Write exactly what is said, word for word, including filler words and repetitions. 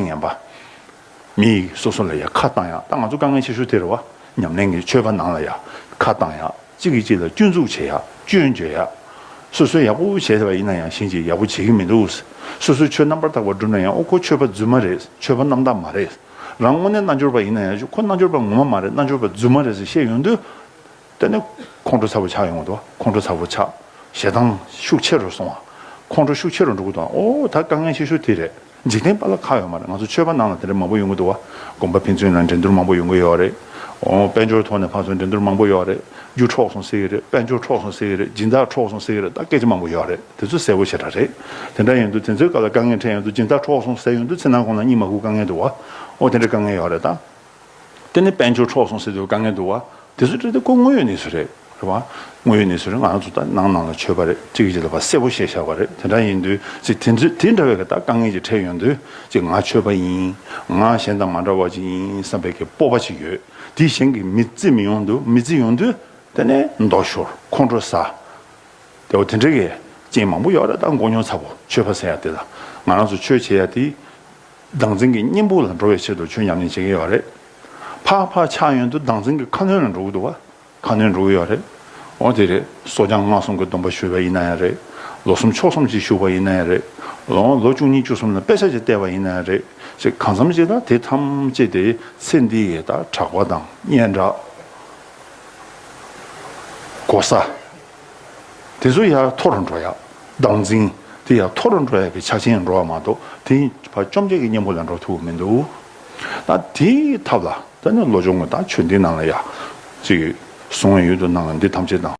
ངན་པ། མི་ཡིས་སོ་སོ་ལ་ཡ་ཁ་བཏང་ཡ། ད་ང་ཚོ་དཀའ་ངལ་ཆེ་ཤོས་དེ་རེད་བ། ཉམས་ལེན་གྱི་ཆོས་པ་ནང་ལ་ཡ་ཁ་བཏང་ཡ། གཅིག་གིས་གཅིག་ལ་སྐྱོན་འཛུགས་བྱེད་ཡ། སྐྱོན་བརྗོད་ཡ། སོ་སོས་ཡག་པོ་བྱས་པ་ཡིན་ན་ཡང་གཞན་གྱིས་ཡག་པོ་བྱེད་ཀྱི་མི་འདུག། སོ་སོའི་ཆོས་རྣམ་པར་དག་པ་བསྒྲུབས་ན་ཡང་ཨོ་ཁོ་ཆོས་པ་རྫུན་མ་རེད། ཆོས་པ་རྣམ་དག་མ་རེད། རང་དངོས་གནས་རྣལ་འབྱོར་པ་ཡིན་ན་ཡང་ཁོ་རྣལ་འབྱོར་པ་ངོ་མ་མ་རེད། རྣལ་འབྱོར་པ་རྫུན་མ་རེད་ཟེར་བཤད་ཡོང་དུས། དེ་ནས་ཁོང་ཁྲོ་ཚ་པོ་ཆགས་ཡོང་གི་འདུག། ཁོང་ཁྲོ་ཚ་པོ་ཆགས། ཞེ་སྡང་ཤུགས་ཆེ་རུ་སོང་བ། ཁོང་ཁྲོ་ཤུགས་ཆེ་རུ་འགྲོ་གི་འདུག། ཨོ་ད་དཀའ་ངལ་ཆེ་ཤོས་དེ་རེད། འཇིག་རྟེན་པ་ལ་ཁག་ཡོད་མ་རེད། ང་ཚོ་ཆོས་པ་ནང་ལ་དེ་འདྲ་མང་པོ་ཡོང་གི་འདུག་བ། དགོན་པ་ཕན་ཚུན་ལ་འགྲན་བསྡུར་མང་པོ་ཡོང་གི་ཡོད་རེད། ཨོ་དཔལ་འབྱོར་ཐོག་ནས་ཕར་ཚུར་འགྲན་བསྡུར་མང་པོ་ཡོད་རེད། རྒྱུ་འཕྲོག་སོང་ཟེར་གི་རེད། དཔལ་འབྱོར་འཕྲོག་སོང་ཟེར་གི་རེད། སྦྱིན་བདག་འཕྲོག་སོང་ཟེར་གི་རེད། ད་སྐད་ཆ་མང་པོ་ཡོད་རེད། དེ་ཚོ་གསལ་པོ་ཞེ་དྲག་རེད། དེ་འདྲ་ཡིན་དུས་དེ་ཚོའི་སྐབས་ལ་དཀའ་ངལ་འཕྲད་ཡོང་དུས། སྦྱིན་བདག་འཕྲོག་སོང་ཟེར་ཡོང་དུས་ཚེ་ནང་ཁོང་ལ་གཉིད་མ་ཁུག་དཀའ་ངལ་འདུག་བ། ཨོ་དེ་འདྲ་དཀའ་ངལ་ཡོད་རེད་ད། དེ་ནི་དཔལ་འབྱོར་འཕྲོག་སོང་ཟེར་དུས་དཀའ་ངལ་འདུག་བ། དེ་ཚོ་འདྲ་དེ་ཁོ་དངོས་ཡོད་གནས་ཚུལ་རེད། རེད་བ། དངོས་ཡོད་གནས་ཚུལ་རེད། ང་རང་ཚོ་ད་ནང་ནང་ལ་ཆོས་པ་རེད། གཅིག་གིས་གཅིག་ལ་ཕར་གསལ་པོ་བཤད་བཞག་པ་རེད། དེ་འདྲ་ཡིན་དུས་ཅིག་དེ་ཚོ་དེ་འདྲ་བའི་གི་ད་དཀའ་ངལ་ཅིག་འཕྲད་ཡོང་དུས་ཅིག་ང་ཆོས་པ་ཡིན། ང་གཞན་དང་མ་འདྲ་བ་ཅིག་ཡིན་བསམ་པའི་གི་སྤོབས་པ་ཅིག་ཡོད། དེ་གཞན་གྱིས་མི་བརྩི་མི་ཡོང་དུས། མི་བརྩི་ཡོང་དུས་དེ་ནས་མདོག་ཤོར། ཁོང་ཁྲོ་ཟ། དེ་འོ་དེ་འདྲ་གི་རྐྱེན་མང་པོ་ཡོད་རེད། ད་མགོ་རྙོག་ཚ་པོ། ཆོས་པ་ཟེར་ཡ་དེ་ལ། ང་རང་ཚོ་ཆོས་བྱེད་ཡ་དེ་བདག་འཛིན་གྱི་གཉེན་པོ་ལ་འགྲོ་བའི་ཆེད་དུ་ཆོས་ཉམས་ལེན་བྱེད་ཀྱི་ཡོད་རེད། ཕར་ཕར་ཆགས་ཡོང་དུས་བདག་འཛིན་གྱི་ཁ་གནོན་ལ་འགྲོ་གི་འདུག་བ། ཁ་གནོན་འགྲོ་གི་ཡོད་རེད། འོ་དེ་རེད། གསོ་སྦྱང་སྔགས་གསུམ་གྱི་སྡོམ་པ་ཞུས་པ་ཡིན་ན་ཡང་རེད། ལོ་གསུམ་ཕྱོགས་གསུམ་ཅིག་བཞུགས་པ་ཡིན་ན་ཡང་རེད། ལོ་ལོ་བཅུ་གཉིས་བཅུ་གསུམ་ལ་དཔེ་ཆ་ཅིག་བལྟས་པ་ཡིན་ན་ཡང་རེད། ཅིག་གང་འཚམ་ཅིག་ད་དེ་ཐམས་ཅད་དེ་ཚེ་འདི་ཡི་ད་གྲགས་པ་དང་སྙན་གྲགས། གོ་ས། དེ་ཚོ་ཡར་མཐོ་རུ་འགྲོ་ཡ། བདག་འཛིན་དེ་ཡར་མཐོ་རུ་འགྲོ་ཡ་གི་ཆ་རྐྱེན་འགྲོ་བ་མ་གཏོགས། དེ་ཕར་བཅོམ་བྱེད་ཀྱི་གཉེན་པོ་ལ་འགྲོ་ཐུབ་མི་འདུག། ད་དེའི་ཐབས་ལ་ད་ནི་བློ་སྦྱོང་གི་ད་ཆོས་འདི་ནང་ལ་ཡ་ཅིག་གསུང་བའི་ཡུལ་དུ་སྣང་བ་འདི་ཐམས་ཅད་དང་